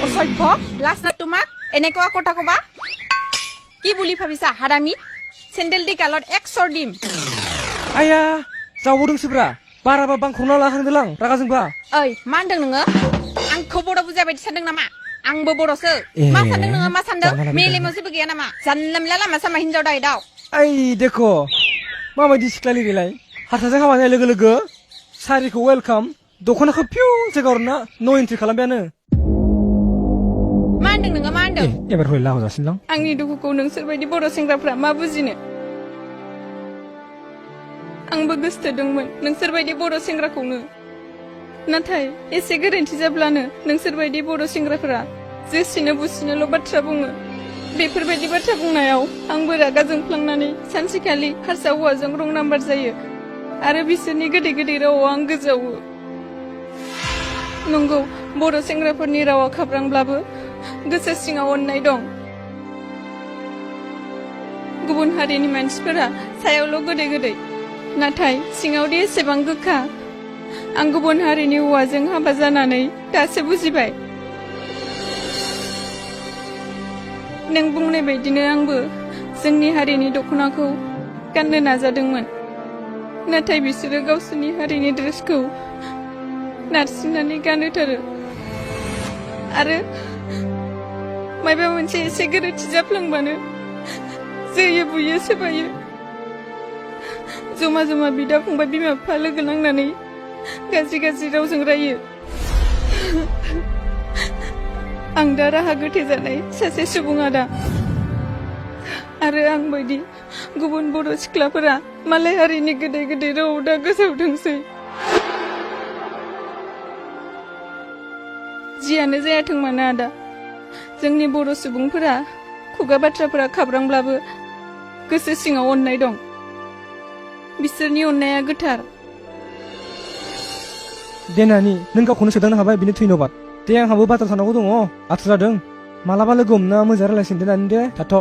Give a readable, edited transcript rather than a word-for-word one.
অসভ্য লাজ না তোমাক এনেকুৱা কথা কবা কি বুলি ভাবিছা হাৰামি চেন্ডেল দি গালত 100 দিম आया जावदोंसोब्रा बाराबा बांखौना लाहांदोलां रागा जोंबा ओइ मा होनदों नोङो आंखौ बर' बुजाय बायदि सानदों नामा आंबो बर'सो मा सानदों नोङो मा सानदों मेलेमाव जेबो गैया नामा जानला मोनला लामा सामा हिनजाव दायदाव ओइ देखो माबायदि सिख्ला लिरिलाय हारसाजों हाबा जानाय लोगो लोगो सारिखौ वेलकाम दख'नाखौ फिउ जायगायावना नो एन्ट्रि खालामबायानो मा होनदों नोङो मा होनदों एबार हय लाहर जासिनलां आंनि दुखुखौ नोंसोर बायदि बर' सेंग्राफ्रा मा बुजिनो आंबो गोसोथोदोंमोन नोंसोर बायदि बर' सेंग्राखौनो नाथाय एसे गोरोन्थि जाब्लानो नोंसोर बायदि बर' सेंग्राफोरा जेसिनो बुसिनोल' बाथ्रा बुङो बेफोरबायदि बाथ्रा बुंनायाव आंबो रागा जोंफ्लांनानै सानसेखालि हारसा हौवाजों रं नाम्बार जायो आरो बिसोरनि गोदै गोदै रावाव आं गोजावो नंगौ बर' सेंग्राफोरनि रावा खाब्रांब्लाबो गोसो सिङाव अननाय दं गुबुन हारिनि मानसिफोरा सायावल' गोदै गोदै नाथाय सिङावदि एसेबां गोखा आं गुबुन हारिनि हौवाजों हाबा जानानै दासो बुजिबाय नों बुंनाय बायदिनो आंबो जोंनि हारिनि दख'नाखौ गाननो नाजादोंमोन नाथाय बिसोरो गावसोरनि हारिनि ड्रेसखौ नारसिननानै गानहोथारो आरो माबा मोनसे एसे गोरोन्थि जाफ्लांबानो जोयो बुयो सोबायो जमा जमा बिदा फंबाय बिमा बिफा लोगो नांनानै गाज्रि गाज्रि रावजों रायो आं दा राहा गोथे जानाय सासे सुबुङा दा आरो आं बायदि गुबुन बर' सिख्लाफोरा मालाय हारिनि गोदै गोदै राव दा गोजावदोंसै जियानो जायाथों मानो आदा जोंनि बर' सुबुंफोरा खुगा बाथ्राफोरा खाब्रांब्लाबो गोसो सिङाव अननाय दं बिसोरनि अननाया गोथार दे नानि नों गावखौनो सोदांनो हाबाय बिनो धन्यबाद दे आंहाबो बाजार थांनांगौ दङ आथुर जादों मालाबा लोगो हमना मोजां रायलायसिन दे नानि दे थाथ'